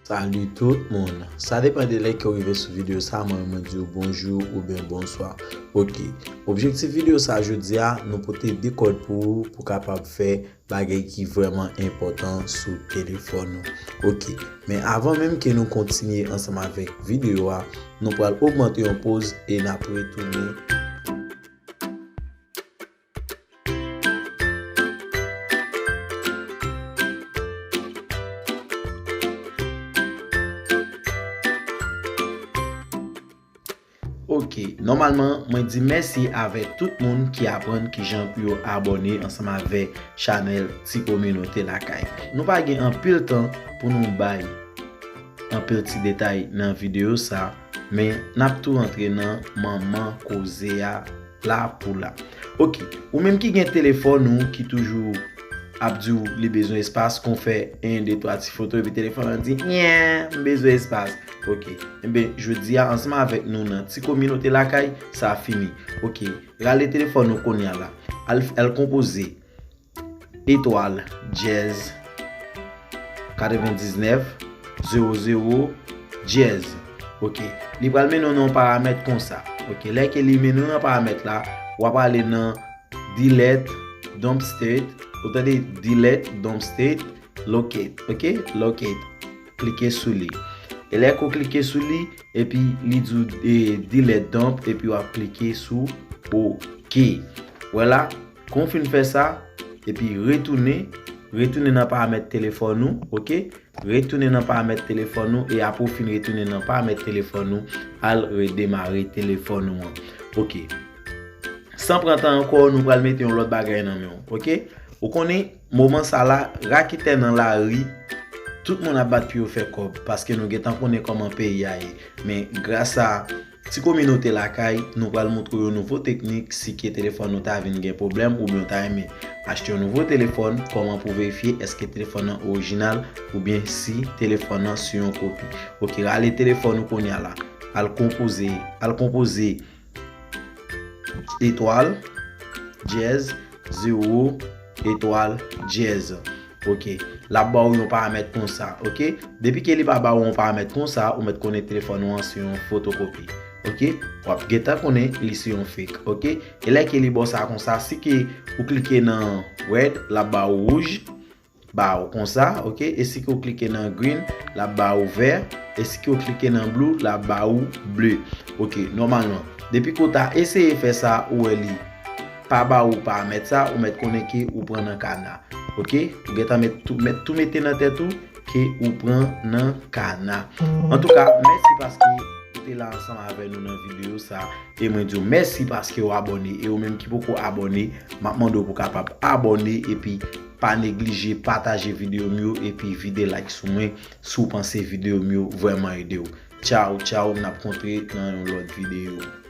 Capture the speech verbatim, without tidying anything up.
Salut tout moun. Sa depann de lè ke w rive sou videyo sa, mwen, mwen di w bonjou oubyen bonswa. Ok. Objektif videyo sa jodi a, nou pote de kòd pou ou, pou kapab fè bagay ki vrèman enpòtan sou telefòn ou. Ok. Men avan menm ke nou kontinye ansanm avèk videyo a, nou pral ogmante yon poz e n ap retounen. Ok, nòmalman, mwen di mèsi avèk tout moun ki aprann kijan pou yo abòne ansanm avèk chanèl Ti Kominote Lakay. Nou pa gen anpil tan pou nou bay anpil ti detay nan videyo sa, men n ap tou rantre nan manman koze a la pou la. Ok, ou menm ki gen telefòn ou ki toujou ap di w li bezwen espas, kon fè en, de, twa ti foto, epi telefòn lan di, "Nyen, m bezwen espas." Ok, enben, jodi a, ansanm avèk nou nan Ti Kominote Lakay, sa fini. Ok, rale telefòn ou kounye a la. Al, al konpoze etwal dyèz katrevendiznèf zewo zewo dyèz. Ok, li pral mennen w nan yon paramèt konsa. Ok, lè ke li mennen w nan paramèt la, w ap ale nan delete, dump state, ou tande, delete, dump state, locate, ok, locate. Klike sou li. E lè ke w klike sou li, epi li di w, e, delete dump, epi w ap klike sou ok. Vwala, kon w fin fè sa, epi retounen, retounen nan paramèt telefòn ou, ok? Retounen nan paramèt telefòn ou, e apre w fin retounen nan paramèt telefòn ou, al redemare telefòn ou an. Ok. San pran tan ankò, nou pral mete yon lòt bagay nan men w, ok? Ou konnen, moman sa la, raketè nan lari, tout moun ap bat pou yo fè kòb, paske nou gentan konnen kòman peyi a ye. Men gras a Ti Kominote Lakay, nou pral montre w yon nouvo teknik, si ke telefòn ou ta vin gen pwoblèm, oubyen w ta renmen achte yon nouvo telefòn, kòman pou verifye èske telefòn nan orijinal, oubyen si telefòn nan se yon kopi. Ok, rale telefòn ou kounye a la. Al konpoze, al konpoze etwal, dyèz, zewo, etwal, dyèz. Ok. L ap ba w yon paramèt konsa, ok? Depi ke li pa ba w yon paramèt konsa, ou mèt konnen telefòn ou an se yon fotokopi. Ok? W ap gentan konnen li se yon fake, ok? E lè ke li ba w sa konsa, si ke ou klike nan red, l ap ba w wouj, ba w konsa, ok? E si ke w klike nan green, l ap ba w vè. E si ke w klike nan blue, l ap ba w ble. Ok, nòmalman, depi ke w ta eseye fè sa, ou wè li pa ba w paramèt sa, ou mèt konnen ke ou pran nan kana. Ok? Ou gentan mèt tou, mèt tou mete nan tèt ou ke ou pran nan kana. Antouka, mèsi paske ou te la ansanm avè nou nan videyo sa. E mwen di w mèsi paske w abòne. E ou menm ki poko abòne, m ap mande w pou kapab abòne epi pa neglije pataje videyo m yo epi vide like sou mwen si w panse videyo m yo vrèman ede w. Tchaw, tchaw, n ap kontre nan yon lòt videyo.